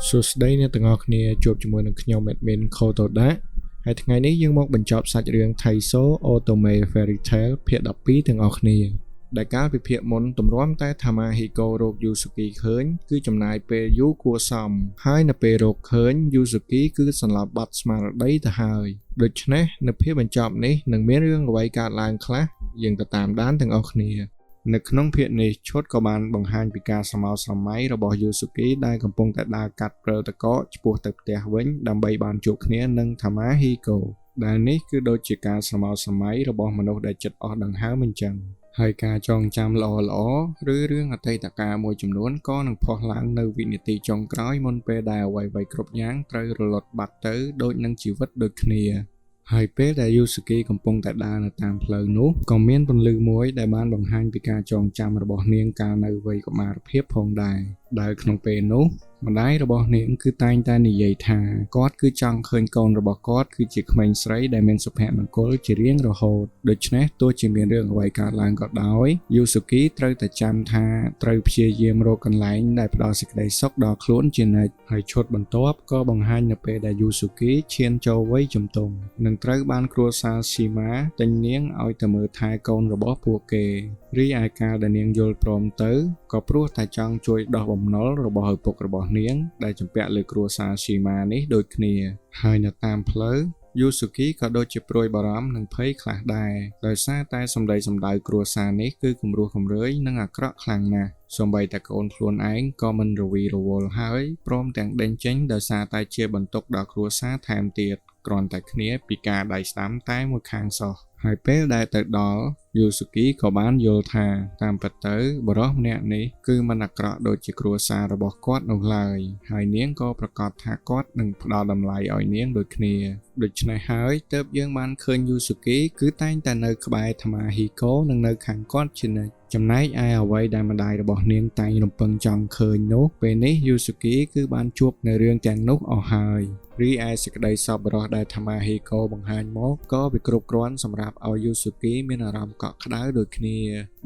សួស្តីអ្នកទាំងអស់គ្នាជួបជាមួយនឹងខ្ញុំ admin Kotoda ហើយថ្ងៃនេះយើងមកបញ្ចប់សាច់រឿង Taisou Otome Fairy Tail ភាគ12ទាំងអស់គ្នាដែលកាលពីភាគមុនទម្រាំតែ Tamahiko រក Yusuki ឃើញគឺចំណាយពេលយូរគួរសមហើយនៅពេលរកឃើញ Yusuki គឺសន្លប់បាត់ស្មារតីទៅហើយដូច្នេះនៅភាគបញ្ចប់នេះនឹងមានរឿងអ្វីកើតឡើងខ្លះយើងទៅតាមដានទាំងអស់គ្នានៅក្នុងភាគនេះឈុតក៏បានបង្ហាញពីការស្រមោលស្រមៃរបស់ Yusuki ដែលកំពុងតែដើរកាត់ព្រិលទឹកកកឆ្ពោះទៅផ្ទះវិញដើម្បីបានជួបគ្នានឹង Tamahiko ដែលនេះគឺដូចជាការស្រមោលស្រមៃរបស់មនុស្សដែលចិត្តអស់ដង្ហើមអញ្ចឹងហើយការចងចាំល្អៗឬរឿងអតីតកាលមួយចំនួនក៏នឹងផុសឡើងនៅវិនាទីចុងក្រោយមុនពេលដែលអ្វីៗគ្រប់យ៉ាងត្រូវរលត់បាត់ទៅដូចនឹងជីវិតដូចគ្នាហើយពេលដែល Yusuki កំពុងតែដើរនៅតាមផ្លូវនោះក៏មានពន្លឺមួយដែលបានបង្ហាញពីការចងចាំរបស់នាងកាលនៅវ័យកុមារភាពផងដែរដែលក្នុងពេលនោះម្ដាយរបស់នាងគឺតែងតែនិយាយថាគាត់គឺចង់ឃើញកូនរបស់គាត់គឺជាក្មេងស្រីដែលមានសុភមង្គលជារៀងរហូតដូច្នេះទោះជាមានរឿងអ្វីកើតឡើងក៏ដោយ Yusuki ត្រូវតែចាំថាត្រូវព្យាយាមរកកន្លែងដែលផ្ដល់សេចក្តីសុខដល់ខ្លួនជានិច្ចហើយឈុតបន្ទាប់ក៏បង្ហាញនៅពេលដែល Yusuki ឈានចូលវ័យជំទង់និងត្រូវបានគ្រួសារ Shima ទិញនាងឲ្យទៅមើលថែកូនរបស់ពួកគេរីឯកាលដែលនាងយល់ព្រមទៅក៏ព្រោះតែចង់ជួយដោះបំណុលរបស់ឪពុករបស់នាងដែលជំពាក់លើគ្រួសារ Shima នេះដូចគ្នាហើយនៅតាមផ្លូវ Yusuki ក៏ដូចជាព្រួយបារម្ភនិងភ័យខ្លះដែរដោយសារតែសម្ដីសម្ដៅគ្រួសារនេះគឺគំរោះគំរើយនិងអាក្រក់ខ្លាំងណាស់សូម្បីតែកូនខ្លួនឯងក៏មិនរវីរវល់ហើយព្រមទាំងដេញចេញដោយសារតែជាបន្ទុកដល់គ្រួសារថែមទៀតគ្រាន់តែគ្នាពីការដៃស្ដាំតែមួយខាងសោះហើយពេលដែលទៅដល់ Yusuki ក៏បានយល់ថាតាមពិតទៅបុរសម្នាក់នេះគឺមិនអាក្រក់ដូចជាគ្រួសាររបស់គាត់នោះឡើយហើយនាងក៏ប្រកាសថាគាត់នឹងផ្ដល់តម្លៃឲ្យនាងដូចគ្នាដូច្នេះហើយទើបយើងបានឃើញ Yusuki គឺតែងតែនៅក្បែរ Tamahiko និងនៅខាងគាត់ជានិច្ចចំណែកឯអ្វីដែលម្ដាយរបស់នាងតែងរំពឹងចង់ឃើញនោះពេលនេះ Yusuki គឺបានជួបនៅរឿងទាំងនោះអស់ហើយរីឯសេចក្តីសប្បុរសដែល Tamahiko បង្ហាញមកក៏វាគ្រប់គ្រាន់សម្រាប់ឲ្យ Yusuki មានអារម្មណ៍កក់ក្ដៅដូចគ្នា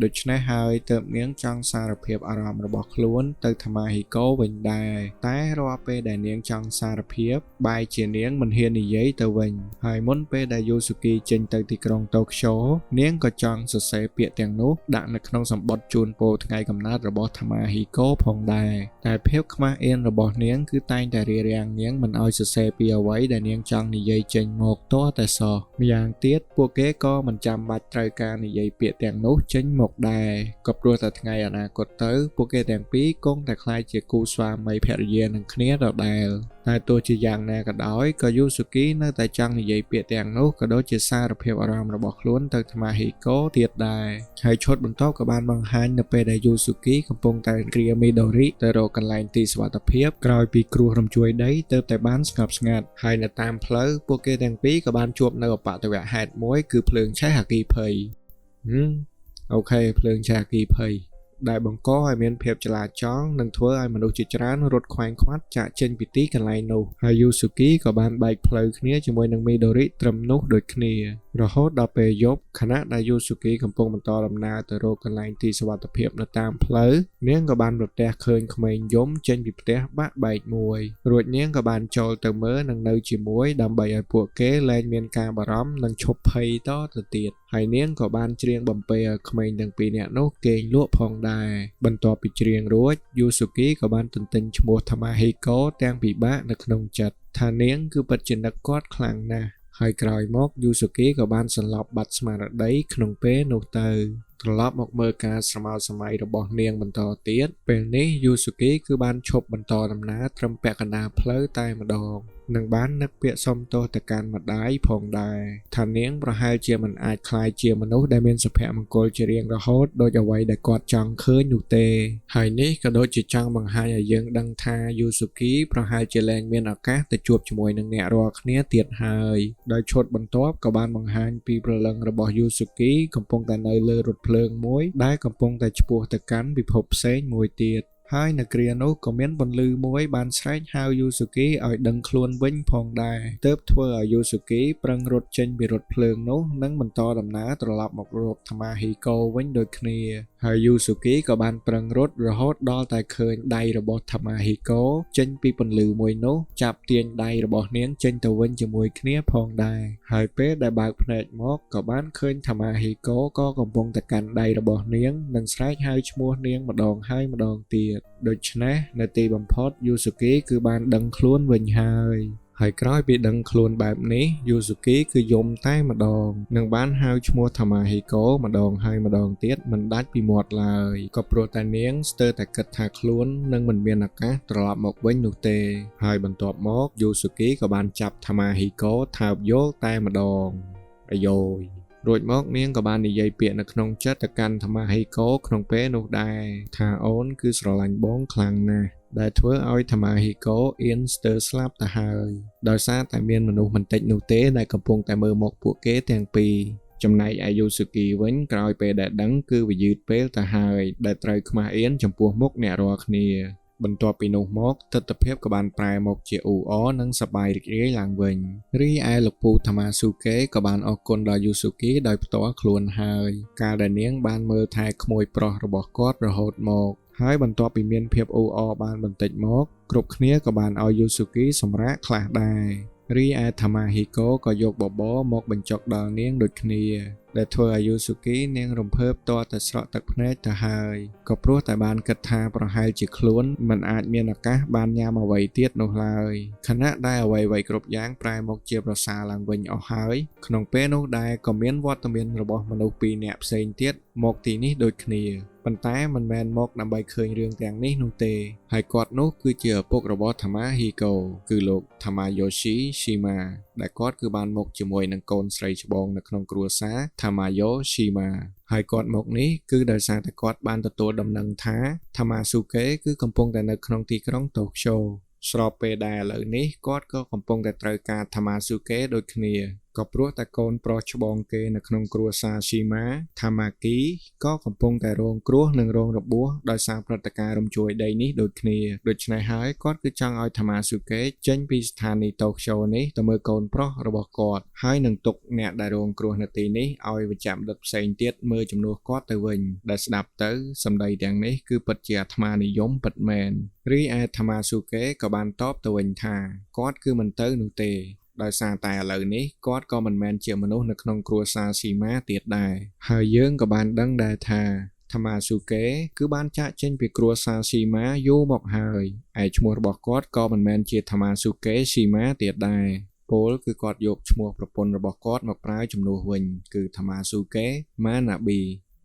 ដូច្នេះហើយទើបនាងចង់សារភាពអារម្មណ៍របស់ខ្លួនទៅ Tamahiko វិញដែរតែរាល់ពេលដែលនាងចង់សារភាពបែរជានាងមិនហ៊ាននិយាយទៅវិញហើយមុនពេលដែល Yusuki ចេញទៅទីក្រុងតូក្យូនាងក៏ចង់សរសេរពាក្យទាំងនោះដាក់នៅក្នុងសំបុត្រជូនពរថ្ងៃកំណើតរបស់ Tamahiko ផងដែរតែភាពខ្មាស់អៀនរបស់នាងគឺតែងតែរារាំងនាងមិនឲ្យសរសេរពីអ្វីដែលនាងចង់និយាយចេញមកទាល់តែសោះម្យ៉ាងទៀតពួកគេក៏មិនចាំបាច់ត្រូវការនិយាយពាក្យទាំងនោះចេញមកដែរក៏ព្រោះតែថ្ងៃអនាគតទៅពួកគេទាំងពីរគង់តែក្លាយជាគូស្វាមីភរិយានឹងគ្នាដដែលតែទោះជាយ៉ាងណាក៏ដោយក៏ Yusuki នៅតែចង់និយាយពាក្យទាំងនោះក៏ដូចជាសារភាពអារម្មណ៍របស់ខ្លួនទៅ Tamahiko ទៀតដែរហើយឈុតបន្ទាប់ក៏បានបង្ហាញនៅពេលដែល Yusuki កំពុងតែគ្រា Midori ទៅរកកន្លែងទីសុវត្ថិភាពក្រោយពីគ្រោះរំជួយដីទើបតែបានស្ងប់ស្ងាត់ហើយនៅតាមផ្លូវពួកគេទាំងពីរក៏បានជួបនៅឧបទ្ទវហេតុមួយគឺភ្លើងឆេះអគ្គីភ័យហឹម OK ភ្លើងឆេះអគ្គីភ័យដែលបង្កឲ្យមានភាពចលាចលនិងធ្វើឲ្យមនុស្សជាច្រើនរត់ខ្វែងខ្វាត់ចាកចេញពីទីកន្លែងនោះហើយ Yusuki ក៏បានបែកផ្លូវគ្នាជាមួយនឹង Midori ត្រឹមនោះដូចគ្នារហូតដល់ពេលយប់ខណៈដែល Yusuki កំពុងបន្តដំណើរទៅរកកន្លែងទីសុវត្ថិភាពនៅតាមផ្លូវនាងក៏បានប្រទះឃើញក្មេងយំចេញពីផ្ទះបាក់បែកមួយរួចនាងក៏បានចូលទៅមើលនិងនៅជាមួយដើម្បីឲ្យពួកគេលែងមានការបារម្ភនិងឈប់ភ័យតទៅទៀតហើយនាងក៏បានច្រៀងបំពេឲ្យក្មេងទាំងពីរនាក់នោះគេងលក់ផងដែរបន្ទាប់ពីច្រៀងរួច Yusuki ក៏បានទន្ទិញឈ្មោះ Tamahiko ទាំងពិបាកនៅក្នុងចិត្តថានាងគឺពិតជានឹកគាត់ខ្លាំងណាស់ហើយក្រោយមក Yusuki ក៏បានសន្លប់បាត់ស្មារតីក្នុងពេលនោះទៅត្រឡប់មកមើលការស្រមោលសម័យរបស់នាងបន្តទៀតពេលនេះ Yusuki គឺបានឈប់បន្តដំណើរត្រឹមពាក់កណ្ដាលផ្លូវតែម្ដងនិងបាននឹកពាក្យសុំទោសទៅកាន់ម្ដាយផងដែរថានាងប្រហែលជាមិនអាចក្លាយជាមនុស្សដែលមានសុភមង្គលជារៀងរហូតដូចអ្វីដែលគាត់ចង់ឃើញនោះទេហើយនេះក៏ដូចជាចង់បង្ហាញឲ្យយើងដឹងថា Yusuki ប្រហែលជាលែងមានឱកាសទៅជួបជាមួយនឹងអ្នករាល់គ្នាទៀតហើយដោយឈុតបន្ទាប់ក៏បានបង្ហាញពីព្រលឹងរបស់ Yusuki កំពុងតែនៅលើរថភ្លើងមួយដែលកំពុងតែឆ្ពោះទៅកាន់ពិភពផ្សេងមួយទៀតហើយនៅគ្រានោះក៏មានពន្លឺមួយបានស្រែកហៅ Yusuki ឲ្យដឹងខ្លួនវិញផងដែរទើបធ្វើឲ្យ Yusuki ប្រឹងរត់ចេញពីរថភ្លើងនោះនិងបន្តដំណើរត្រឡប់មករក Tamahiko វិញដូចគ្នា ហើយយូស៊ូគីក៏បានប្រឹងរត់រហូតដល់តែឃើញដៃរបស់ថាម៉ាហ៊ីកូចេញពីពន្លឺមួយនោះចាប់ទាញដៃរបស់នាងចេញទៅវិញជាមួយគ្នាផងដែរហើយពេលដែលបើកភ្នែកមកក៏បានឃើញថាម៉ាហ៊ីកូក៏កំពុងតែកាន់ដៃរបស់នាងនិងស្រែកហៅឈ្មោះនាងម្ដងហើយម្ដងទៀតដូច្នេះនៅទីបំផុតយូស៊ូគីគឺបានដឹងខ្លួនវិញហើយហើយក្រោយពីដឹងខ្លួនបែបនេះយូស៊ូគីគឺយំតែម្ដងនិងបានហៅឈ្មោះថាម៉ាហ៊ីកូម្ដងហើយម្ដងទៀតមិនដាច់ពីមាត់ឡើយក៏ព្រោះតែនាងស្ទើរតែគិតថាខ្លួននឹងមិនមានឱកាសត្រឡប់មកវិញនោះទេហើយបន្ទាប់មកយូស៊ូគីក៏បានចាប់ថាម៉ាហ៊ីកូថើបយកតែម្ដងអាយ៉យរួចមកនាងក៏បាននិយាយពាក្យនៅក្នុងចិត្តទៅកាន់ថាម៉ាហ៊ីកូក្នុងពេលនោះដែរថាអូនគឺស្រឡាញ់បងខ្លាំងណាស់ដែលធ្វើឲ្យថាម៉ាហ៊ីកូអៀនស្ទើរស្លាប់ទៅហើយដោយសារតែមានមនុស្សមិនតិចនោះទេដែលកំពុងតែមើលមកពួកគេទាំងពីរចំណែកឯយូស៊ូគីវិញក្រោយពេលដែលដឹងគឺវាយឺតពេលទៅហើយដែលត្រូវខ្មាស់អៀនចំពោះមុខអ្នករាល់គ្នាបន្ទាប់ពីនោះមកទិដ្ឋភាពក៏បានប្រែមកជាអ៊ូអរនិងសប្បាយរីករាយឡើងវិញរីឯលោកពូថាម៉ាស៊ូកេក៏បានអរគុណដល់យូស៊ូគីដោយផ្ទាល់ខ្លួនហើយកាលដែលនាងបានមើលថែក្មួយប្រុសរបស់គាត់រហូតមកហើយបន្ទាប់ពីមានភាពអ៊ូអរបានបន្តិចមកគ្រប់គ្នាក៏បានឲ្យយូស៊ូគីសម្រាកខ្លះដែររីឯថាម៉ាហ៊ីកូក៏យកបបរមកបញ្ចុកដល់នាងដូចគ្នាដែលធ្វើឲ្យយូស៊ូគីនាងរំភើបទាល់តែស្រក់ទឹកភ្នែកទៅហើយក៏ព្រោះតែបានគិតថាប្រហែលជាខ្លួនមិនអាចមានឱកាសបានញ៉ាំអ្វីទៀតនោះឡើយខណៈដែលអ្វីៗគ្រប់យ៉ាងប្រែមកជាប្រសើរឡើងវិញអស់ហើយក្នុងពេលនោះដែរក៏មានវត្តមានរបស់មនុស្សពីរនាក់ផ្សេងទៀតមកទីនេះដូចគ្នាប៉ុន្តែមិនមែនមកដើម្បីឃើញរឿងទាំងនេះនោះទេហើយគាត់នោះគឺជាឪពុករបស់ថាម៉ាហ៊ីកូគឺលោកថាម៉ាយ៉ូស៊ីស៊ីម៉ាដែលគាត់គឺបានមកជាមួយនឹងកូនស្រីច្បងនៅក្នុងគ្រួសារថាម៉ាយ៉ូស៊ីម៉ាហើយគាត់មកនេះគឺដោយសារតែគាត់បានទទួលដំណឹងថាថាម៉ាស៊ូកេគឺកំពុងតែនៅក្នុងទីក្រុងតូក្យូស្របពេលដែលឥឡូវនេះគាត់ក៏កំពុងតែត្រូវការថាម៉ាស៊ូកេដូចគ្នាក៏ព្រោះតែកូនប្រុសច្បងគេនៅក្នុងគ្រួសារស៊ីម៉ាថាម៉ាគីក៏កំពុងតែរងគ្រោះនិងរងរបួសដោយសារព្រឹត្តិការណ៍រំជួយដីនេះដូចគ្នាដូច្នេះហើយគាត់គឺចង់ឲ្យថាម៉ាស៊ូកេចេញពីស្ថានីយ៍តូក្យូនេះទៅមើលកូនប្រុសរបស់គាត់ហើយនឹងទុកអ្នកដែលរងគ្រោះនៅទីនេះឲ្យវេជ្ជបណ្ឌិតផ្សេងទៀតមើលជំនួសគាត់ទៅវិញដែលស្ដាប់ទៅសម្ដីទាំងនេះគឺពិតជាអាត្មានិយមពិតមែនរីឯថាម៉ាស៊ូកេក៏បានតបទៅវិញថាគាត់គឺមិនទៅនោះទេដោយសារតែឥឡូវនេះគាត់ក៏មិនមែនជាមនុស្សនៅក្នុងគ្រួសារស៊ីម៉ាទៀតដែរហើយយើងក៏បានដឹងដែរថាថាម៉ាស៊ូកេគឺបានចាកចេញពីគ្រួសារស៊ីម៉ាយូរមកហើយឯឈ្មោះរបស់គាត់ក៏មិនមែនជាថាម៉ាស៊ូកេស៊ីម៉ាទៀតដែរពលគឺគាត់យកឈ្មោះប្រពន្ធរបស់គាត់មកប្រើជំនួសវិញគឺថាម៉ាស៊ូកេម៉ាណាប៊ី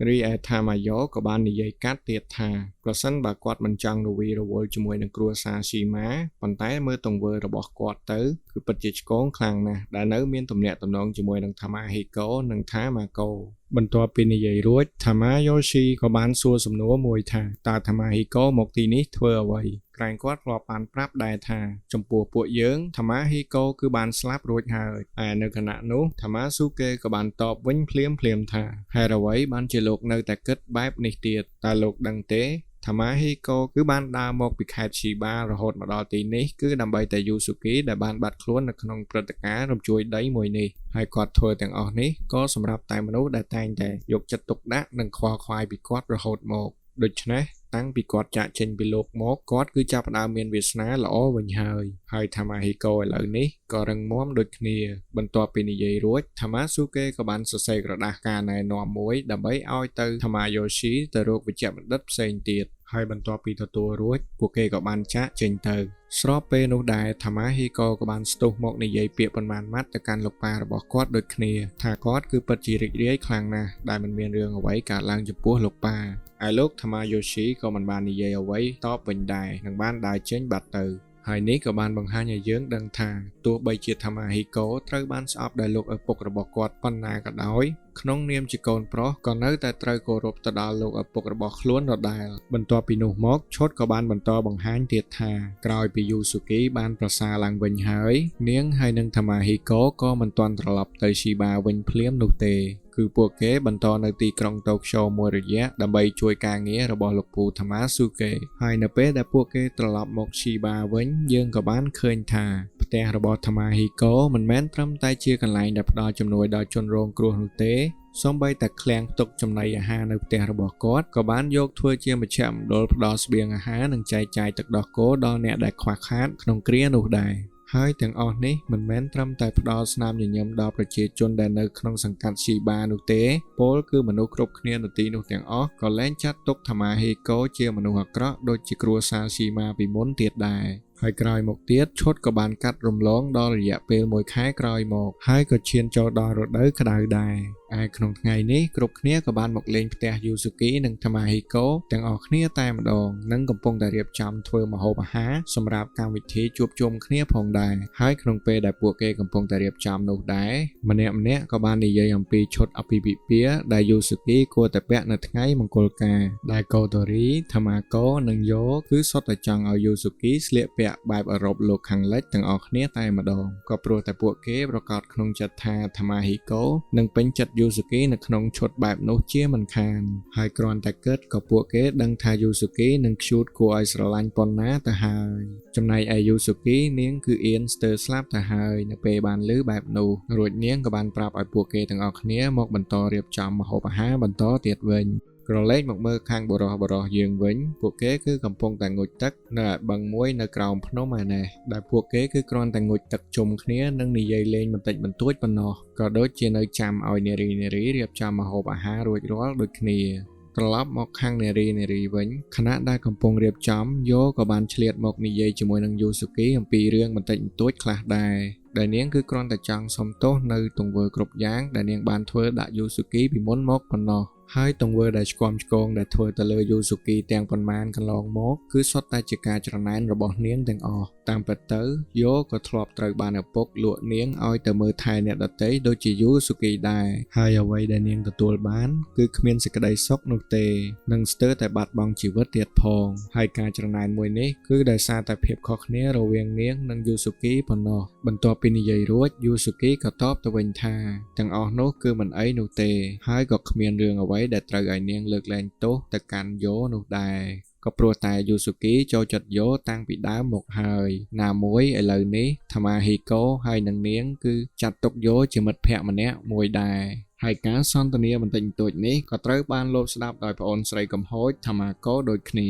រីឯថាម៉ាយ៉ូក៏បាននិយាយកាត់ទៀតថាប្រសិនបើគាត់មិនចង់រវីរវល់ជាមួយនឹងគ្រួសារស៊ីម៉ាប៉ុន្តែមើលទង្វើរបស់គាត់ទៅគឺពិតជាឆ្គងខ្លាំងណាស់ដែលនៅមានទំនាក់ទំនងជាមួយនឹងថាម៉ាហ៊ីកូនិងថាម៉ាកូបន្ទាប់ពីនិយាយរួចថាម៉ាយ៉ូស៊ីក៏បានសួរសំណួរមួយថាតើថាម៉ាហ៊ីកូមកទីនេះធ្វើអ្វីក្រែងគាត់ធ្លាប់បានប្រាប់ដែរថាចំពោះពួកយើងថាម៉ាហ៊ីកូគឺបានស្លាប់រួចហើយឯនៅខណៈនោះថាម៉ាស៊ូកេក៏បានតបវិញភ្លាមភ្លាមថាហេតុអ្វីបានជាលោកនៅតែគិតបែបនេះទៀតតើលោកដឹងទេថាម៉ាហ៊ីកូគឺបានដើរមកពីខេត្តឈីបារហូតមកដល់ទីនេះគឺដើម្បីតែយូស៊ូគីដែលបានបាត់ខ្លួននៅក្នុងព្រឹត្តិការណ៍រំជួយដីមួយនេះហើយគាត់ធ្វើទាំងអស់នេះក៏សម្រាប់តែមនុស្សដែលតែងតែយកចិត្តទុកដាក់និងខ្វល់ខ្វាយពីគាត់រហូតមកដូច្នេះតាំងពីគាត់ចាកចេញពីលោកមកគាត់គឺចាប់ផ្ដើមមានវាសនាល្អវិញហើយហើយថាម៉ាហ៊ីកូឥឡូវនេះក៏រឹងមាំដូចគ្នាបន្ទាប់ពីនិយាយរួចថាម៉ាស៊ូកេក៏បានសរសេរក្រដាសការណែនាំមួយដើម្បីឲ្យទៅថាម៉ាយ៉ូស៊ីទៅរកវេជ្ជបណ្ឌិតផ្សេងទៀតហើយបន្ទាប់ពីទទួលរួចពួកគេក៏បានចាកចេញទៅស្របពេលនោះដែរថាម៉ាហ៊ីកូក៏បានស្ទុះមកនិយាយពាក្យប៉ុន្មានម៉ាត់ទៅកាន់លោកប៉ារបស់គាត់ដូចគ្នាថាគាត់គឺពិតជារីករាយខ្លាំងណាស់ដែលមិនមានរឿងអ្វីកើតឡើងចំពោះលោកប៉ាឯលោកថាម៉ាយ៉ូស៊ីក៏មិនបាននិយាយអ្វីតបវិញដែរនិងបានដើរចេញបាត់ទៅហើយនេះក៏បានបង្ហាញឲ្យយើងដឹងថាទោះបីជាថាម៉ាហ៊ីកូត្រូវបានស្អប់ដោយលោកឪពុករបស់គាត់ប៉ុណ្ណាក៏ដោយក្នុងនាមជាកូនប្រុសក៏នៅតែត្រូវគោរពទៅដល់លោកឪពុករបស់ខ្លួនដដែលបន្ទាប់ពីនោះមកឈុតក៏បានបន្តបង្ហាញទៀតថាក្រោយពីយូស៊ូគីបានប្រសើរឡើងវិញហើយនាងហើយនឹងថាម៉ាហ៊ីកូក៏មិនទាន់ត្រឡប់ទៅឈីបាវិញភ្លាមនោះទេគឺពួកគេបន្តនៅទីក្រុងតូក្យូមួយរយៈដើម្បីជួយការងាររបស់លោកពូថាម៉ាស៊ូកេហើយនៅពេលដែលពួកគេត្រឡប់មកឈីបាវិញយើងក៏បានឃើញថាផ្ទះរបស់ថាម៉ាហ៊ីកូមិនមែនត្រឹមតែជាកន្លែងដែលផ្ដល់ជំនួយដល់ជនរងគ្រោះនោះទេ សូម្បីតែឃ្លាំងផ្ទុកចំណីអាហារនៅផ្ទះរបស់គាត់ក៏បានយកធ្វើជាមជ្ឈមណ្ឌលផ្ដល់ស្បៀងអាហារនិងចែកចាយទឹកដោះគោដល់អ្នកដែលខ្វះខាតក្នុងគ្រានោះដែរហើយទាំងអស់នេះមិនមែនត្រឹមតែផ្ដល់ស្នាមញញឹមដល់ប្រជាជនដែលនៅក្នុងសង្កាត់ស៊ីបានោះទេពោលគឺមនុស្សគ្រប់គ្នានៅទីនោះទាំងអស់ក៏លែងចាត់ទុកថាម៉ាហេកូជាមនុស្សអាក្រក់ដូចជាគ្រួសារស៊ីម៉ាពីមុនទៀតដែរហើយក្រោយមកទៀតឈុតក៏បានកាត់រំលងដល់រយៈពេល1ខែក្រោយមកហើយក៏ឈានចូលដល់រដូវក្តៅដែរឯក្នុងថ្ងៃនេះគ្រប់គ្នាក៏បានមកលេងផ្ទះយូស៊ូគីនិងតាម៉ាហេកូទាំងអស់គ្នាតែម្ដងនិងកំពុងតែរៀបចំធ្វើម្ហូបអាហារសម្រាប់កម្មវិធីជួបជុំគ្នាផងដែរហើយក្នុងពេលដែលពួកគេកំពុងតែរៀបចំនោះដែរម្នាក់ៗក៏បាននិយាយអំពីឈុតអាពាហ៍ពិពាហ៍ដែលយូស៊ូគីគួរតែពាក់នៅថ្ងៃមង្គលការដែលកូតូរីតាម៉ាកូនិងយ៉ូគឺសុទ្ធតែចង់ឲ្យយូស៊ូគីស្លៀកពាក់បែបអឺរ៉ុបលោកខាងលិចទាំងអស់គ្នាតែម្ដងក៏ព្រោះតែពួកគេប្រកាសក្នុងចិត្តថាតាម៉ាហេកូនឹងពេញចិត្តយូស៊ូគីនៅក្នុងឈុតបែបនោះជាមិនខានហើយគ្រាន់តែគិតក៏ពួកគេដឹងថាយូស៊ូគីនឹងខ្ជូតគួរឲ្យស្រឡាញ់ប៉ុណ្ណាទៅហើយចំណែកឯយូស៊ូគីនាងគឺអៀនស្ទើរស្លាប់ទៅហើយនៅពេលបានឮបែបនោះរួចនាងក៏បានប្រាប់ឲ្យពួកគេទាំងអស់គ្នាមកបន្តរៀបចំម្ហូបអាហារបន្តទៀតវិញក្រឡេកមកមើលខាងបុរសៗយើងវិញពួកគេគឺកំពុងតែងូតទឹកនៅឯបឹងមួយនៅក្រោមភ្នំឯណេះដែលពួកគេគឺគ្រាន់តែងូតទឹកជុំគ្នានិងនិយាយលេងបន្តិចបន្តួចប៉ុណ្ណោះក៏ដូចជានៅចាំឲ្យនារីៗរៀបចំម្ហូបអាហាររួចរាល់ដូចគ្នាត្រឡប់មកខាងនារីៗវិញខណៈដែលកំពុងរៀបចំយោក៏បានឆ្លៀតមកនិយាយជាមួយនឹងយូស៊ូគីអំពីរឿងបន្តិចបន្តួចខ្លះដែរដែលនាងគឺគ្រាន់តែចង់សុំទោសនៅទង្វើគ្រប់យ៉ាងដែលនាងបានធ្វើដាក់យូស៊ូគីពីមុនមកប៉ុណ្ណោះហើយទង្វើដែលឆ្គាំឆ្គងដែលធ្វើទៅលើយូស៊ូគីទាំងប៉ុន្មានកន្លងមកគឺសុទ្ធតែជាការច្រណែនរបស់នាងទាំងអស់តាមពិតទៅយោក៏ធ្លាប់ត្រូវបានឪពុកលក់នាងឲ្យទៅមើលថែអ្នកដទៃដូចជាយូស៊ូគីដែរហើយអ្វីដែលនាងទទួលបានគឺគ្មានសេចក្តីសុខនោះទេនិងស្ទើរតែបាត់បង់ជីវិតទៀតផងហើយការច្រណែនមួយនេះគឺដោយសារតែភាពខុសគ្នារវាងនាងនិងយូស៊ូគីប៉ុណ្ណោះបន្ទាប់ពីនិយាយរួចយូស៊ូគីក៏តបទៅវិញថាទាំងអស់នោះគឺមិនអីនោះទេហើយក៏គ្មានរឿងអ្វីដែលត្រូវឲ្យនាងលើកលែងទោសទៅកាន់យោនោះដែរក៏ព្រោះតែយូស៊ូគីចូលចិត្តយោតាំងពីដើមមកហើយណាមួយឥឡូវនេះតាម៉ាហេកូហើយនឹងនាងគឺចាត់ទុកយោជាមិត្តភក្តិម្នាក់មួយដែរហើយការសន្ទនាបន្តិចបន្តួចនេះក៏ត្រូវបានលបស្ដាប់ដោយប្អូនស្រីកំហូចតាម៉ាកូដូចគ្នា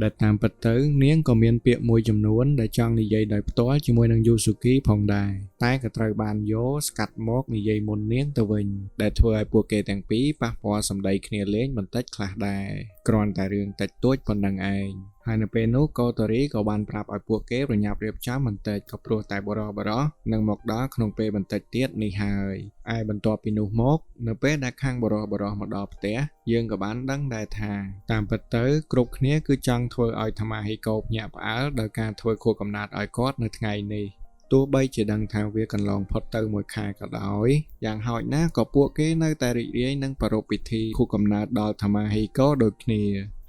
ដែលតាមពិតទៅនាងក៏មានពាក្យមួយចំនួនដែលចង់និយាយដោយផ្ទាល់ជាមួយនឹងយូស៊ូគីផងដែរតែក៏ត្រូវបានយោស្កាត់មកនិយាយមុននាងទៅវិញដែលធ្វើឲ្យពួកគេទាំងពីរប៉ះពាល់សម្ដីគ្នាលេងបន្តិចខ្លះដែរគ្រាន់តែរឿងតិចតួចប៉ុណ្ណឹងឯងហើយនៅពេលនោះកូតូរីក៏បានប្រាប់ឲ្យពួកគេប្រញាប់រៀបចំបន្តិចក៏ព្រោះតែបុរសៗនឹងមកដល់ក្នុងពេលបន្តិចទៀតនេះហើយឯបន្ទាប់ពីនោះមកនៅពេលដែលខាងបុរសៗមកដល់ផ្ទះយើងក៏បានដឹងដែរថាតាមពិតទៅគ្រប់គ្នាគឺចង់ធ្វើឲ្យតាម៉ាហេកូភ្ញាក់ផ្អើលដោយការធ្វើខួបកំណើតឲ្យគាត់នៅថ្ងៃនេះទោះបីជាដឹងថាវាកន្លងផុតទៅមួយខែក៏ដោយយ៉ាងហោចណាស់ក៏ពួកគេនៅតែរីករាយនឹងប្រារព្ធពិធីខួបកំណើតដល់តាម៉ាហេកូដូចគ្នា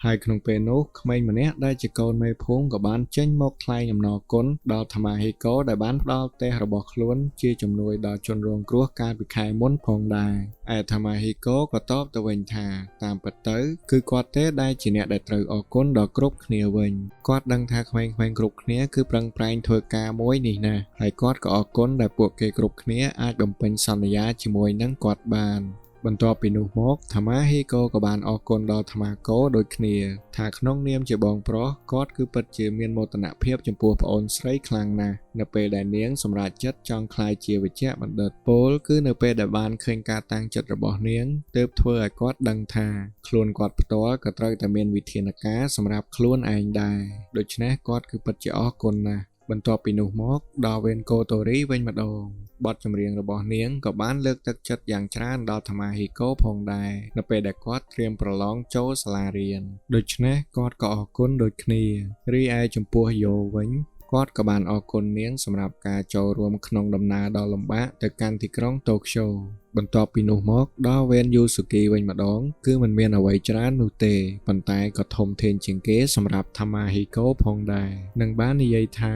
ហើយក្នុងពេលនោះក្មេងម្នាក់ដែលជាកូនមេភូមិក៏បានចេញមកថ្លែងអំណរគុណដល់តាម៉ាហេកូដែលបានផ្ដល់ផ្ទះរបស់ខ្លួនជាជំនួយដល់ជនរងគ្រោះកាលពីខែមុនផងដែរឯតាម៉ាហេកូក៏តបទៅវិញថាតាមពិតទៅគឺគាត់ទេដែលជាអ្នកដែលត្រូវអរគុណដល់គ្រប់គ្នាវិញគាត់ដឹងថាក្មេងៗគ្រប់គ្នាគឺប្រឹងប្រែងធ្វើការមួយនេះណាស់ហើយគាត់ក៏អរគុណដែលពួកគេគ្រប់គ្នាអាចបំពេញសន្យាជាមួយនឹងគាត់បានបន្ទាប់ពីនោះមកតាម៉ាហេកូក៏បានអរគុណដល់តាម៉ាកូដូចគ្នាថាក្នុងនាមជាបងប្រុសគាត់គឺពិតជាមានមោទនភាពចំពោះប្អូនស្រីខ្លាំងណាស់នៅពេលដែលនាងសម្រេចចិត្តចង់ក្លាយជាវេជ្ជបណ្ឌិតពោលគឺនៅពេលដែលបានឃើញការតាំងចិត្តរបស់នាងទើបធ្វើឲ្យគាត់ដឹងថាខ្លួនគាត់ផ្ទាល់ក៏ត្រូវតែមានវិធានការសម្រាប់ខ្លួនឯងដែរដូច្នេះគាត់គឺពិតជាអរគុណណាស់បន្ទាប់ពីនោះមកដល់វេនកូតូរីវិញម្ដងបទចម្រៀងរបស់នាងក៏បានលើកទឹកចិត្តយ៉ាងច្រើនដល់តាម៉ាហេកូផងដែរនៅពេលដែលគាត់ត្រៀមប្រឡងចូលសាលារៀនដូច្នេះគាត់ក៏អរគុណដូចគ្នារីឯចំពោះយោវិញគាត់ក៏បានអរគុណនាងសម្រាប់ការចូលរួមក្នុងដំណើរដ៏លំបាកទៅកាន់ទីក្រុងតូក្យូបន្ទាប់ពីនោះមកដល់វេនយូស៊ូគីវិញម្ដងគឺមិនមានអ្វីច្រើននោះទេប៉ុន្តែក៏ធំធេងជាងគេសម្រាប់តាម៉ាហេកូផងដែរនិងបាននិយាយថា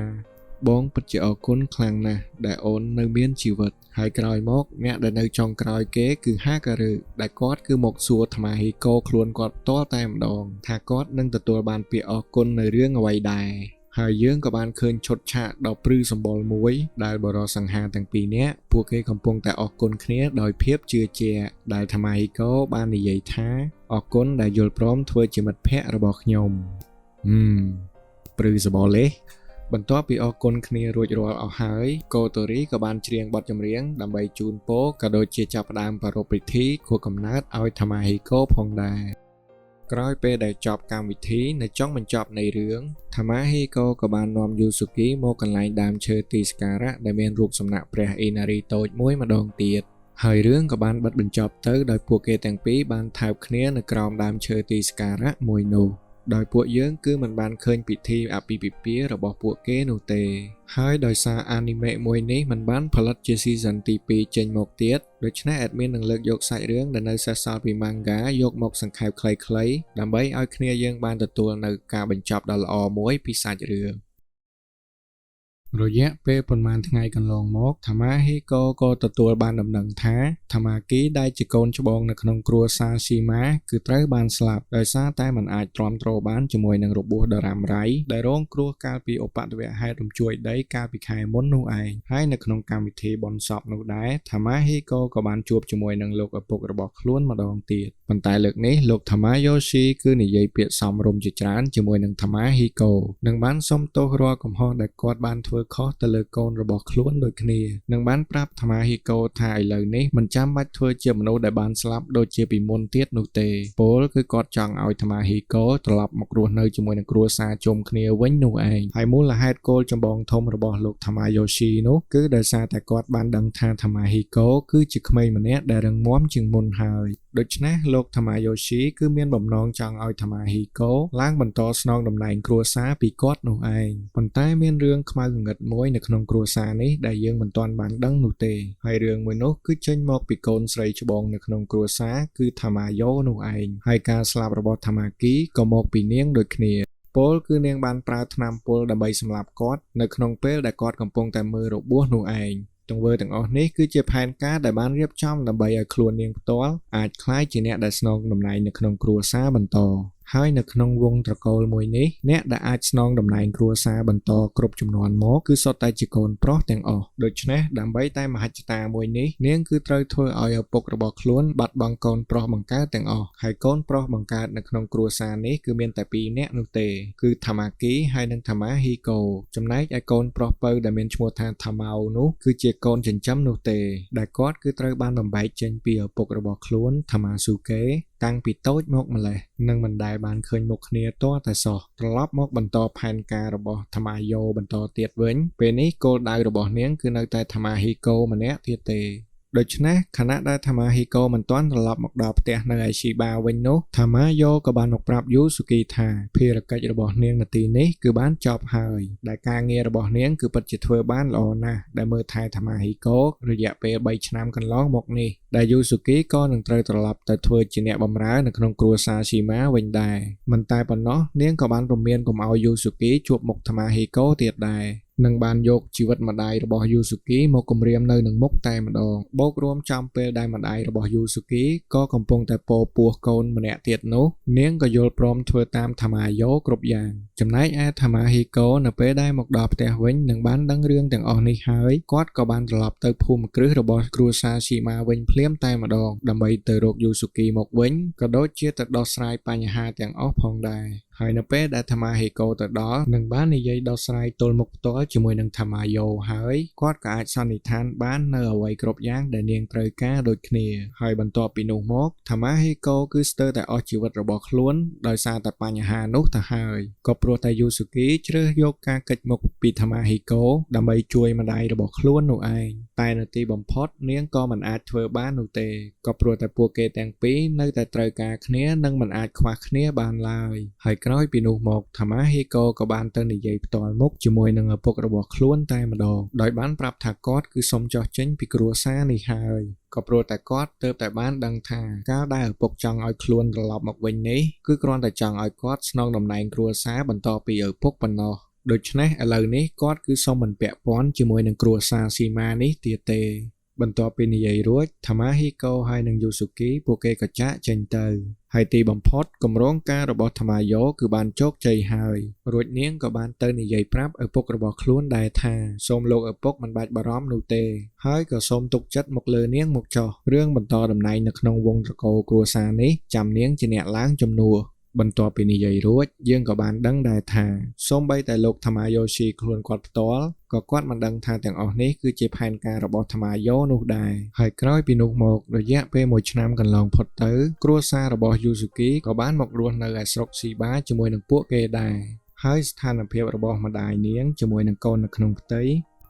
បងពិតជាអរគុណខ្លាំងណាស់ដែលអូននៅមានជីវិតហើយក្រោយមកអ្នកដែលនៅចុងក្រោយគេគឺហាការឺដែលគាត់គឺមកសួរតាម៉ាហេកូខ្លួនគាត់ផ្ទាល់តែម្ដងថាគាត់នឹងទទួលបានពាក្យអរគុណនៅរឿងអ្វីដែរ ហើយយើងក៏បានឃើញឈុតឆាកដ៏ព្រឺសម្បុរមួយដែលបរិសង្ហាទាំងពីរនាក់ពួកគេកំពុងតែអរគុណគ្នាដោយភាពជឿជាក់ដែលថាម៉ាហ៊ីកូបាននិយាយថាអរគុណដែលយល់ព្រមធ្វើជាមិត្តភក្តិរបស់ខ្ញុំហឹមព្រឺសម្បុរលេះបន្ទាប់ពីអរគុណគ្នារួចរាល់អស់ហើយកូតូរីក៏បានច្រៀងបទចម្រៀងដើម្បីជូនពរក៏ដូចជាចាប់ផ្ដើមប្រារព្ធពិធីខួបកំណើតឲ្យថាម៉ាហ៊ីកូផងដែរក្រោយពេលដែលចប់កម្មវិធីនៅចុងបញ្ចប់នៃរឿងថាម៉ាហ៊ីកូក៏បាននាំយូស៊ូគីមកកន្លែងដើមឈើទីសក្ការៈដែលមានរូបសំណាកព្រះអ៊ីណារីតូចមួយម្ដងទៀតហើយរឿងក៏បានបិទបញ្ចប់ទៅដោយពួកគេទាំងពីរបានថើបគ្នានៅក្រោមដើមឈើទីសក្ការៈមួយនោះដោយពួកយើងគឺមិនបានឃើញពិធីអាពាហ៍ពិពាហ៍របស់ពួកគេនោះទេហើយដោយសារអានីមេមួយនេះមិនបានផលិតជា season ទី2ចេញមកទៀតដូច្នេះ admin នឹងលើកយកសាច់រឿងដែលនៅសេសសល់ពី manga យកមកសង្ខេបខ្លីៗដើម្បីឲ្យគ្នាយើងបានទទួលនូវការបញ្ចប់ដ៏ល្អមួយពីសាច់រឿងរយៈពេលប៉ុន្មានថ្ងៃកន្លងមកថាម៉ាហ៊ីកូក៏ទទួលបានដំណឹងថាថាម៉ាគីដែលជាកូនច្បងនៅក្នុងគ្រួសារស៊ីម៉ាគឺត្រូវបានស្លាប់ដោយសារតែមិនអាចទ្រាំទ្របានជាមួយនឹងរបួសដ៏រ៉ាំរ៉ៃដែលរងគ្រោះកាលពីឧបទ្ទវហេតុរំជួយដីកាលពីខែមុននោះឯងហើយនៅក្នុងកម្មវិធីបុណ្យសពនោះដែរថាម៉ាហ៊ីកូក៏បានជួបជាមួយនឹងលោកឪពុករបស់ខ្លួនម្ដងទៀតប៉ុន្តែលើកនេះលោកថាម៉ាយ៉ូស៊ីគឺនិយាយពាក្យសមរម្យជាច្រើនជាមួយនឹងថាម៉ាហ៊ីកូនិងបានសុំទោសរាល់កំហុសដែលគាត់បានធ្វើខុសទៅលើកូនរបស់ខ្លួនដូចគ្នានិងបានប្រាប់ថាម៉ាហ៊ីកូថាឥឡូវនេះមិនចាំបាច់ធ្វើជាមនុស្សដែលបានស្លាប់ដូចជាពីមុនទៀតនោះទេពោលគឺគាត់ចង់ឲ្យថាម៉ាហ៊ីកូត្រឡប់មករស់នៅជាមួយនឹងគ្រួសារជុំគ្នាវិញនោះឯងហើយមូលហេតុគោលចម្បងធំរបស់លោកថាម៉ាយ៉ូស៊ីនោះគឺដោយសារតែគាត់បានដឹងថាថាម៉ាហ៊ីកូគឺជាក្មេងម្នាក់ដែលរឹងមាំជាងមុនហើយដូច្នេះលោកថាម៉ាយ៉ូស៊ីគឺមានបំណងចង់ឲ្យថាម៉ាហ៊ីកូឡើងបន្តស្នងតំណែងគ្រួសារពីគាត់នោះឯងប៉ុន្តែមានរឿងខ្មៅងងឹតមួយនៅក្នុងគ្រួសារនេះដែលយើងមិនទាន់បានដឹងនោះទេហើយរឿងមួយនោះគឺចេញមកពីកូនស្រីច្បងនៅក្នុងគ្រួសារគឺថាម៉ាយ៉ូនោះឯងហើយការស្លាប់របស់ថាម៉ាគីក៏មកពីនាងដូចគ្នាពោលគឺនាងបានប្រើថ្នាំពុលដើម្បីសម្លាប់គាត់នៅក្នុងពេលដែលគាត់កំពុងតែមើលរបួសនោះឯងទង្វើទាំងអស់នេះគឺជាផែនការដែលបានរៀបចំដើម្បីឲ្យខ្លួននាងផ្ទាល់អាចក្លាយជាអ្នកដែលស្នងតំណែងនៅក្នុងគ្រួសារបន្តហើយនៅក្នុងវងត្រកូលមួយនេះអ្នកដែលអាចស្នងតំណែងគ្រួសារបន្តគ្រប់ចំនួនមកគឺសុទ្ធតែជាកូនប្រុសទាំងអស់ដូច្នេះដើម្បីតែមហិច្ឆតាមួយនេះនាងគឺត្រូវធ្វើឲ្យឪពុករបស់ខ្លួនបាត់បង់កូនប្រុសបង្កើតទាំងអស់ហើយកូនប្រុសបង្កើតនៅក្នុងគ្រួសារនេះគឺមានតែ2នាក់នោះទេគឺថាម៉ាគីហើយនិងថាម៉ាហ៊ីកូចំណែកឯកូនប្រុសពៅដែលមានឈ្មោះថាថាម៉ៅនោះគឺជាកូនចិញ្ចឹមនោះទេដែលគាត់គឺត្រូវបានបំបែកចេញពីឪពុករបស់ខ្លួនថាម៉ាស៊ូកេតាំងពីតូចមកម្លេះនិងមិនដែលបានឃើញមុខគ្នាទាល់តែសោះត្រឡប់មកបន្តផែនការរបស់ថាម៉ាយ៉ូបន្តទៀតវិញពេលនេះគោលដៅរបស់នាងគឺនៅតែថាម៉ាហ៊ីកូម្នាក់ទៀតទេដូច្នេះខណៈដែលថាម៉ាហ៊ីកូមិនទាន់ត្រឡប់មកដល់ផ្ទះនៅឯស៊ីបាវិញនោះថាម៉ាយ៉ូក៏បានមកប្រាប់យូស៊ូគីថាភារកិច្ចរបស់នាងនាទីនេះគឺបានចប់ហើយដែលការងាររបស់នាងគឺពិតជាធ្វើបានល្អណាស់ដែលមើលថែថាម៉ាហ៊ីកូរយៈពេល3ឆ្នាំកន្លងមកនេះដែលយូស៊ូគីក៏នឹងត្រូវត្រឡប់ទៅធ្វើជាអ្នកបម្រើនៅក្នុងគ្រួសារស៊ីម៉ាវិញដែរមិនតែប៉ុណ្ណោះនាងក៏បានព្រមានកុំឲ្យយូស៊ូគីជួបមុខថាម៉ាហ៊ីកូទៀតដែរនិងបានយកជីវិតម្ដាយរបស់យូស៊ូគីមកគំរាមនៅនឹងមុខតែម្ដងបូករួមចំពេលដែលម្ដាយរបស់យូស៊ូគីក៏កំពុងតែពោពោះកូនម្នាក់ទៀតនោះនាងក៏យល់ព្រមធ្វើតាមថាម៉ាយ៉ូគ្រប់យ៉ាងចំណែកឯថាម៉ាហ៊ីកូនៅពេលដែលមកដល់ផ្ទះវិញនិងបានដឹងរឿងទាំងអស់នេះហើយគាត់ក៏បានត្រឡប់ទៅភូមិគ្រឹះរបស់គ្រួសារស៊ីម៉ាវិញភ្លាមតែម្ដងដើម្បីទៅរកយូស៊ូគីមកវិញក៏ដូចជាទៅដោះស្រាយបញ្ហាទាំងអស់ផងដែរហើយនៅពេលដែលថាម៉ាហ៊ីកូទៅដល់និងបាននិយាយដោះស្រាយទល់មុខផ្ទាល់ជាមួយនឹងថាម៉ាយ៉ូហើយគាត់ក៏អាចសន្និដ្ឋានបាននៅអ្វីគ្រប់យ៉ាងដែលនាងត្រូវការដូចគ្នាហើយបន្ទាប់ពីនោះមកថាម៉ាហ៊ីកូគឺស្ទើរតែអស់ជីវិតរបស់ខ្លួនដោយសារតែបញ្ហានោះទៅហើយក៏ព្រោះតែយូស៊ូគីជ្រើសយកការកិច្ចមុខពីថាម៉ាហ៊ីកូដើម្បីជួយម្ដាយរបស់ខ្លួននោះឯងតែនៅទីបំផុតនាងក៏មិនអាចធ្វើបាននោះទេក៏ព្រោះតែពួកគេទាំងពីរនៅតែត្រូវការគ្នានិងមិនអាចខ្វះគ្នាបានឡើយហើយក្រោយពីនោះមកថាម៉ាហ៊ីកូក៏បានទៅនិយាយផ្ទាល់មុខជាមួយនឹងឪពុករបស់ខ្លួនតែម្ដងដោយបានប្រាប់ថាគាត់គឺសុំចោះចេញពីគ្រួសារនេះហើយក៏ព្រោះតែគាត់ទើបតែបានដឹងថាកាលដែលឪពុកចង់ឲ្យខ្លួនត្រឡប់មកវិញនេះគឺគ្រាន់តែចង់ឲ្យគាត់ស្នងតំណែងគ្រួសារបន្តពីឪពុកប៉ុណ្ណោះដូច្នេះឥឡូវនេះគាត់គឺសុំមិនពាក់ព័ន្ធជាមួយនឹងគ្រួសារស៊ីម៉ានេះទៀតទេបន្ទាប់ពីនិយាយរួចថាម៉ាហ៊ីកូហើយនិងយូស៊ូគីពួកគេក៏ចាកចេញទៅ ហើយទីបំផុតគម្រោងការរបស់ថ្មាយ៉ូគឺបានជោគជ័យហើយរួចនាងក៏បានទៅនិយាយប្រាប់ឪពុករបស់ខ្លួនដែរថាសូមលោកឪពុកមិនបាច់បារម្ភនោះទេហើយក៏សូមទុកចិត្តមកលើនាងមកចោះរឿងបន្តតំណែងនៅក្នុងវងត្រកូលគ្រួសារនេះចាំនាងជាអ្នកឡើងជំនួសបន្ទាប់ពីនិយាយរួចយើងក៏បានដឹងដែរថាសូម្បីតែលោកថ្មាយ៉ូស៊ីខ្លួនគាត់ផ្ទាល់ក៏គាត់មិនដឹងថាទាំងអស់នេះគឺជាផែនការរបស់ថ្មាយ៉ូនោះដែរហើយក្រោយពីនោះមករយៈពេល1ឆ្នាំកន្លងផុតទៅគ្រួសាររបស់យូស៊ូគីក៏បានមករស់នៅឯស្រុកស៊ីបាជាមួយនឹងពួកគេដែរហើយស្ថានភាពរបស់ម្ដាយនាងជាមួយនឹងកូននៅក្នុងផ្ទៃ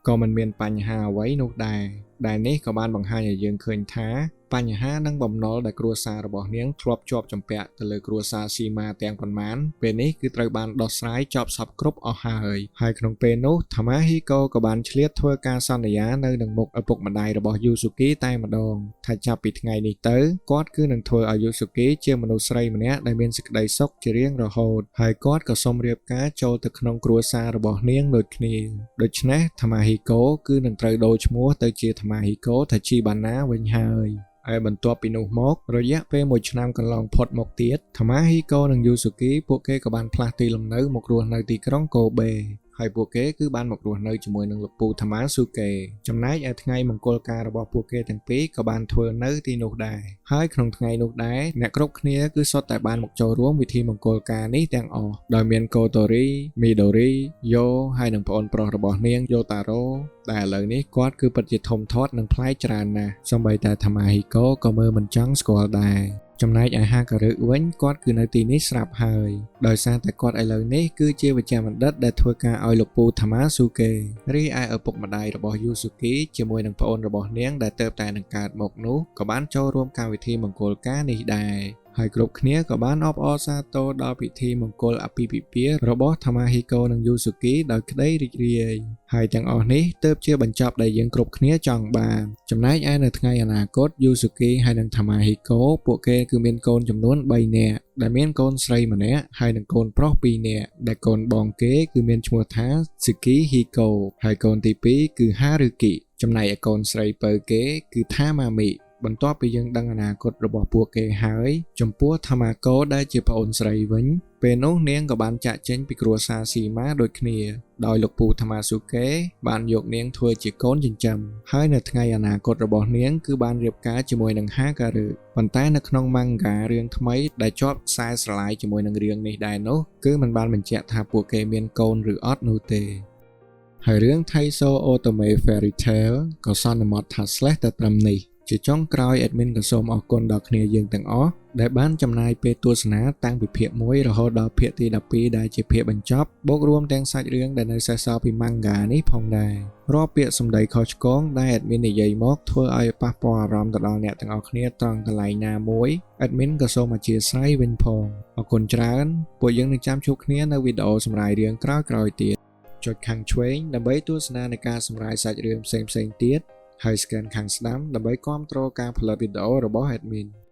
ក៏មិនមានបញ្ហាអ្វីនោះដែរដែលនេះក៏បានបង្ហាញឲ្យយើងឃើញថាបញ្ហានិងបំណុលដែលគ្រួសាររបស់នាងធ្លាប់ជាប់ជំពាក់ទៅលើគ្រួសារស៊ីម៉ាទាំងប៉ុន្មានពេលនេះគឺត្រូវបានដោះស្រាយចប់សព្វគ្រប់អស់ហើយហើយក្នុងពេលនោះថ្មាហ៊ីកូក៏បានឆ្លៀតធ្វើការសន្យានៅនឹងមុខឪពុកម្ដាយរបស់យូស៊ូគីតែម្ដងថាចាប់ពីថ្ងៃនេះទៅគាត់គឺនឹងធ្វើឲ្យយូស៊ូគីជាមនុស្សស្រីម្នាក់ដែលមានសេចក្តីសុខជារៀងរហូតហើយគាត់ក៏សូមរៀបការចូលទៅក្នុងគ្រួសាររបស់នាងដូចគ្នាដូច្នេះថ្មាហ៊ីកូគឺនឹងត្រូវដូរឈ្មោះទៅជាថ្មាហ៊ីកូថាជីបាណាវិញហើយហើយបន្ទាប់ពីនោះមករយៈពេល1ឆ្នាំកន្លងផុតមកទៀតថ្មាហ៊ីកូនិងយូស៊ូគីពួកគេក៏បានផ្លាស់ទីលំនៅមករស់នៅទីក្រុងកូបេហើយពួកគេគឺបានមករស់នៅជាមួយនឹងលោកពូថ្មាស៊ូកេចំណែកឯថ្ងៃមង្គលការរបស់ពួកគេទាំងពីរក៏បានធ្វើនៅទីនោះដែរហើយក្នុងថ្ងៃនោះដែរអ្នកគ្រប់គ្នាគឺសុទ្ធតែបានមកចូលរួមពិធីមង្គលការនេះទាំងអស់ដោយមានកូតូរីមីដូរីយ៉ូហើយនិងប្អូនប្រុសរបស់នាងយ៉ូតារ៉ូដែលឥឡូវនេះគាត់គឺពិតជាធំធាត់និងប្លែកច្រើនណាស់សូម្បីតែថ្មាហ៊ីកូក៏មើលមិនចង់ស្គាល់ដែរចំណែកឯហាការឹវិញគាត់គឺនៅទីនេះស្រាប់ហើយដោយសារតែគាត់ឥឡូវនេះគឺជាវេជ្ជបណ្ឌិតដែលធ្វើការឲ្យលោកពូថ្មាស៊ូកេរីឯឪពុកម្ដាយរបស់យូស៊ូគីជាមួយនឹងប្អូនរបស់នាងដែលទើបតែនឹងកើតមកនោះក៏បានចូលរួមកម្មវិធីមង្គលការនេះដែរហើយគ្រប់គ្នាក៏បានអបអរសាទរដល់ពិធីមង្គលអាពាហ៍ពិពាហ៍របស់ថ្មាហ៊ីកូនិងយូស៊ូគីដោយក្តីរីករាយហើយទាំងអស់នេះទើបជាបញ្ចប់ដែលយើងគ្រប់គ្នាចង់បានចំណែកឯនៅថ្ងៃអនាគតយូស៊ូគីហើយនិងថ្មាហ៊ីកូពួកគេគឺមានកូនចំនួន3នាក់ដែលមានកូនស្រីម្នាក់ហើយនិងកូនប្រុស2នាក់ដែលកូនបងគេគឺមានឈ្មោះថាស៊ូគីហ៊ីកូហើយកូនទី2គឺហារុគីចំណែកឯកូនស្រីពៅគេគឺថាម៉ាមីបន្ទាប់ពីយើងដឹងអនាគតរបស់ពួកគេហើយចំពោះថ្មាកូដែលជាប្អូនស្រីវិញពេលនោះនាងក៏បានចាក់ចេញពីគ្រួសារស៊ីម៉ាដូចគ្នាដោយលោកពូថ្មាស៊ូកេបានយកនាងធ្វើជាកូនចិញ្ចឹមហើយនៅថ្ងៃអនាគតរបស់នាងគឺបានរៀបការជាមួយនឹងហាការឹប៉ុន្តែនៅក្នុងម៉ាំងហ្គារឿងថ្មីដែលជាប់ខ្សែស្រឡាយជាមួយនឹងរឿងនេះដែរនោះគឺមិនបានបញ្ជាក់ថាពួកគេមានកូនឬអត់នោះទេហើយរឿង Taiso Otome Fairy Tale ក៏សន្មតថា slash តែត្រឹមនេះជាចុងក្រោយ admin ក៏សូមអរគុណដល់គ្នាយើងទាំងអស់ដែលបានចំណាយពេលទស្សនាតាំងពីភាគ1រហូតដល់ភាគទី12ដែលជាភាគបញ្ចប់បូករួមទាំងសាច់រឿងដែលនៅសេសសល់ពី manga នេះផងដែររាល់ពាក្យសម្ដីខុសឆ្គងដែល admin និយាយមកធ្វើឲ្យប៉ះពាល់អារម្មណ៍ទៅដល់អ្នកទាំងអស់គ្នាត្រង់កន្លែងណាមួយ admin ក៏សូមអធ្យាស្រ័យវិញផងអរគុណច្រើនពួកយើងនឹងចាំជួបគ្នានៅវីដេអូសម្រាយរឿងក្រោយៗទៀតចុចខាងឆ្វេងដើម្បីទស្សនានៃការសម្រាយសាច់រឿងផ្សេងៗទៀតហើយ scan ខាងស្ដាំដើម្បីគាំទ្រការផលិតវីដេអូរបស់ admin។